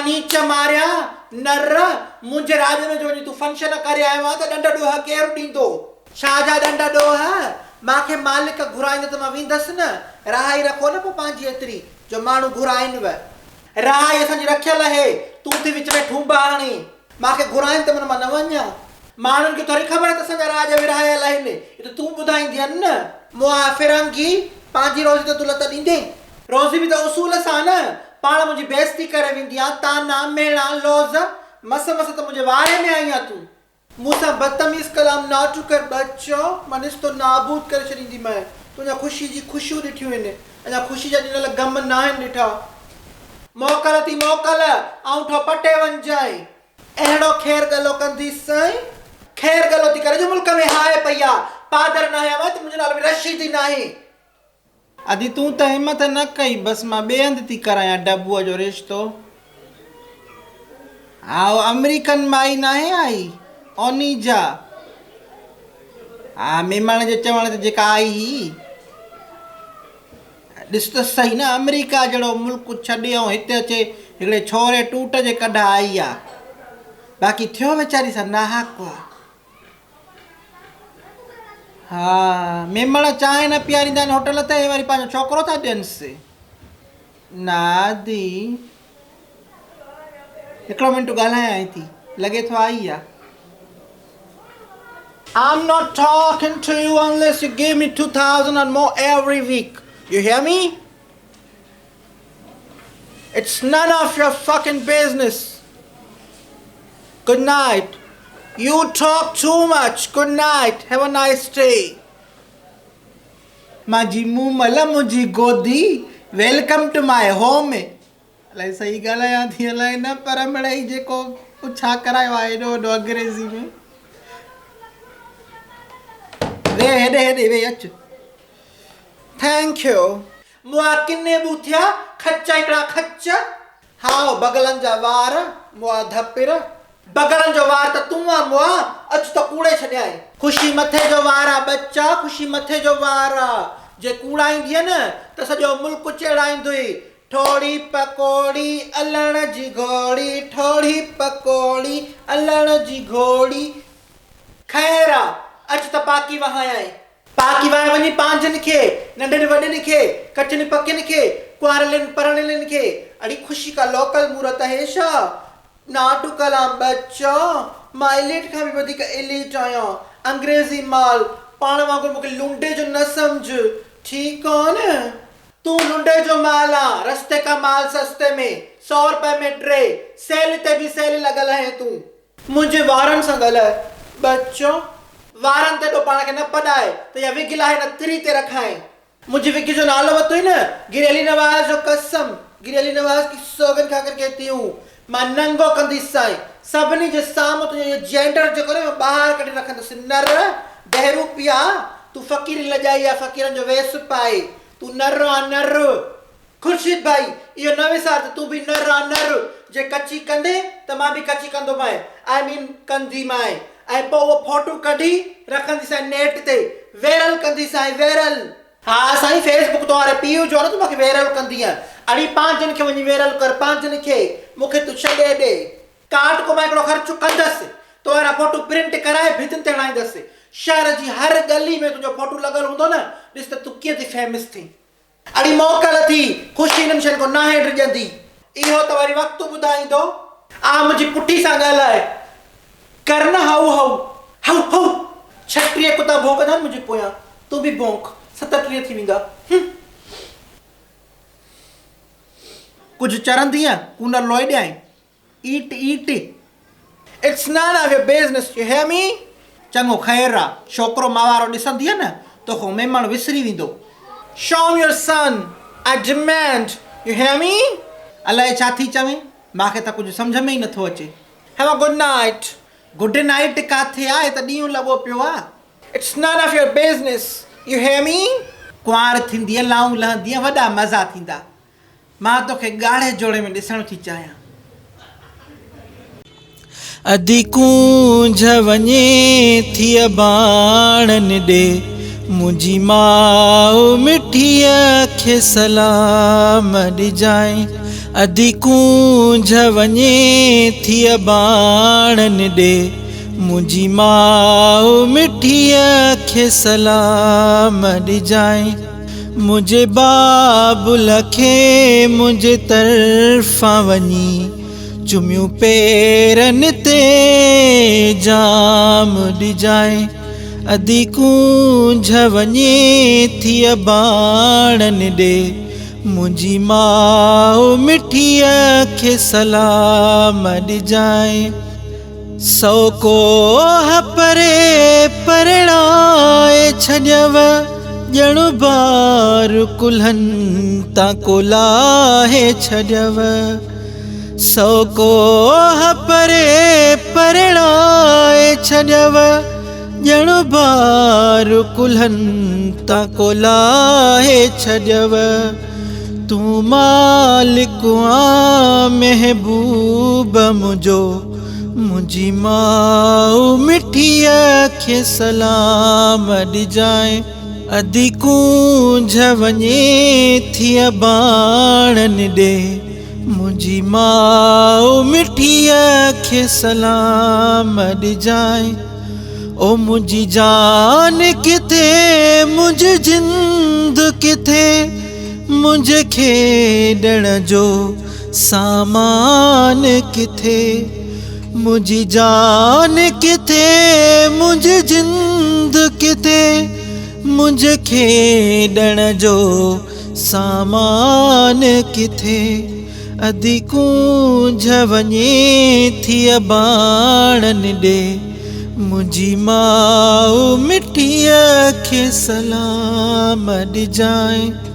نيچ ماريا، نر، منهنجي راڄ ۾ جو وڃي تون فنڪشن ڪري آيو آن ته ڏنڊ ڏوهه ڪير ڏيندو؟ ڇا جا ڏنڊ ڏوهه؟ مان کي مالڪ گهرائيندو ته مان ويندس نه، رهائي رکو نه پوء پنهنجي ايتري، جو ماڻهو گهرائينو. رهائي اسان جي رکيل اهي، تون ٿي وچ ۾ ٺونبا هڻين. مان کي گهرائين ته من مان نه وڃان. ماڻهن کي ٿوري خبر آهي ته اسان جا راڄ ورهايل آهن، اهو ته تون ٻڌائيندين نه. مئا فرنگي، پنهنجي روزي ته تون لت ڏيندين. روزي به ته اصول سان نه، پاڻ منهنجي بيعزتي ڪري ويندي آن، طعنا، ميڻا، لوز، مس مس ته منهنجي واري ۾ آئين آن تون. مون سان بدتميز ڪلام ناٽو ڪر ٻچو، مان نستو نابود ڪري ڇڏينديمانء. تون اڃا خوشي جي خوشيون ڏٺيون هن، اڃا خوشي جا ڏنل غم ناهن ڏٺا. موڪل ٿي موڪل، آئونٺو پٽي وڃجانء. اهڙو خير ڳلو ڪنديسانء. خير ڳلو ٿي ڪري جو ملڪ ۾ هاء پئي آ. پادر ناهيان مان ته منهنجو نالو به رشيد ئي ناهي. ادي تون ته همت نه ڪئي بس مان ٻئي هنڌ ٿي ڪرايان ڊبوء جو رشتو. ها اهو آمريڪن مائي ناهي آئي اونيجا. ها ميمڻ جي چوڻ تي جيڪا آئي هئي. ڏس ته سهي نه آمريڪا جهڙو ملڪ ڇڏي ۽ هتي اچي هڪڙي ڇوري ٽوٽ جي ڪڍ آئي آ. باقي ٿيو ويچاري سان ناحق آ. ها ميمڻ چانهه نه پياريندا آهن هوٽل تي هي وري پنهنجو ڇوڪرو ٿا ڏينس. نه ادي هڪڙو منٽ ڳالهايانء ٿي لڳي ٿو آئي آ. I'm not talking to you unless you give me 2000 or more every week. You hear me? It's none of your fucking business. Good night. You talk too much. Good night. Have a nice day. مانجي مومل منهنجي گودي welcome to my home الائي صحيح ڳالهايان ٿي الائي نه پر مڙئي جيڪو پڇا ڪرايو آهي ايڏو وڏو انگريزي ۾ ويهه هيڏي هيڏي ويهه اچ thank you مئا ڪني ٻوٿيا، کچ هڪڙا کچ. هاء بغلن جا وار، مئا ڌپر. بغلن جو وار ته تون آ مئا، اچ ته ڪوڙي ڇڏيانء. خوشي مٿي جو وار آ ٻچا، خوشي مٿي جو وار آ. جي ڪوڙائيندينء نه ته سڄو ملڪ چيڙائيندوئي. ٺوڙهي پڪوڙي، الڻ جي گهوڙي، ٺوڙهي پڪوڙي، الڻ جي گهوڙي. خير آ، اچ ته پاڪي وهايانء. پاڪي واء وڃي پانجن کي، ننڍن وڏن کي، ڪچن پڪين کي، ڪنواريلين پرڻيلين کي، اڙي خوشي ڪا لوڪل مورت اهي ڇا؟ ناٽو ڪلام ٻچا، مان ايليٽ کان به وڌيڪ ايليٽ آهيان، انگريزي مال، پاڻ وانگر مون کي لنڊي جو نه سمجهه، ٺيڪ آ نه؟ تون لنڊي جو مال آن، رستي ڪا مال سستي ۾، سئو رپئي ۾ ٽي، سيل تي به سيل لڳل آهين تون. منهنجي وارن سان ڳالهاء ٻچو. وارن تي ايڏو پاڻ کي نه پڏاء ته اها وگ لاهي نه تري تي رکانء. منهنجي وگ جو نالو ورتوئي نه، گري علي نواز جو قسم، گري علي نواز ڪي سوگن کاڪر ڪهتي هون، مان ننگو ڪنديسانء. سڀني جي سامهون تنهنجو اهو جينڊر جيڪو نه مان ٻاهر ڪڍي رکندس. نر، بهروپيا، تون فقيري لڄائي آ فقيرن جو ويس پائي. تون نر آن نر. خورشيد ڀائي، اهو نه وسار ته تون به نر آن نر، جي ڪچي ڪندين ته مان به ڪچي ڪندومانء، I مين ڪنديمانء، ۽ پوء اهو فوٽو ڪڍي رکنديسانء نيٽ تي، ويرل ڪنديسانء، ويرل. ها سائين فيس بڪ تو واري پيء جو آ نه تون مونکي ويرل ڪندينء، اڙي پنهنجن کي وڃي ويرل ڪر پنهنجن کي، مونکي تون ڇڏي ڏي. ڪارڊ ڪو مان هڪڙو خرچ ڪندس، تو وارا فوٽو پرنٽ ڪرائي ڀتين تي هڻائيندس، شهر جي هر ڳلي ۾ تنهنجو فوٽو لڳل هوندو نه، ڏس ته تون ڪيئن ٿي فيمس ٿين. اڙي موڪل ٿي، خوشي انهن شين کان ناهي ڊڄندي. اهو ته وري وقت ٻڌائيندو. آ منهنجي پٺي سان ڳالهاء. ڪر نه هائو هائو. هائو هائو. 36 ڪتا ڀونڪندا آهن منهنجي پويان. تون به ڀونڪ. 37 ٿي ويندا. هم. ڪجهه چرندينء، Connor Loi ڏيانء. Eat eat. It's none of your business you hear me. چڱو خير آ، ڇوڪرو مان وارو ڏسندينء نه توکان ميمڻ وسري ويندو. Show me your son I demand you hear me. الائي ڇا ٿي چوين، مان کي ته ڪجهه سمجهه ۾ ئي نٿو اچي. Have a good night. Good night ڪاٿي آ، هي ته ڏينهن لڳو پيو آ. It's none of your business you hear me. ڪنوار ٿيندينء، لائون لهندينء، وڏا مزا ٿيندا. مان توکي ڳاڙهي جوڙي ۾ ڏسڻ ٿي چاهيان. ادي ڪونج وڃي ٿي اباڻن ڏي، منهنجي ماء مٺيء کي سلام ڏجانء. ادي ڪونج وڃي ٿي اباڻن ڏي، منهنجي ماء مٺيء کي سلام ڏجانء. منهنجي بابل کي منهنجي طرفان وڃي چميون پيرن تي جام ڏجانء. ادي ڪونج وڃي ٿي اباڻن ڏي، منهنجي ماء مٺيء کي سلام ڏجانء. سو ڪوهه پري پرڻائي ڇڏيو، ڄڻ بار ڪلهن تان ڪو لاهي ڇڏيو. سو ڪوهه پري پرڻائي ڇڏيو، ڄڻ بار ڪلهن تان ڪو لاهي ڇڏيو. تون مالڪ آ محبوب منهنجو، منهنجي ماء مٺيء کي سلام ڏجانء. ادي ڪونج وڃي ٿي اباڻن ڏي، منهنجي ماء مٺيء کي سلام ڏجانء. او منهنجي جان ڪٿي، منهنجي جند ڪٿي، منهنجي کيڏڻ جو سامان ڪٿي؟ منهنجي جان ڪٿي، منهنجي جند ڪٿي، منهنجي کيڏڻ جو سامان ڪٿي؟ ادي ڪونج وڃي ٿي اباڻن ڏي، منهنجي ماء مٺيء کي سلام ڏجانء.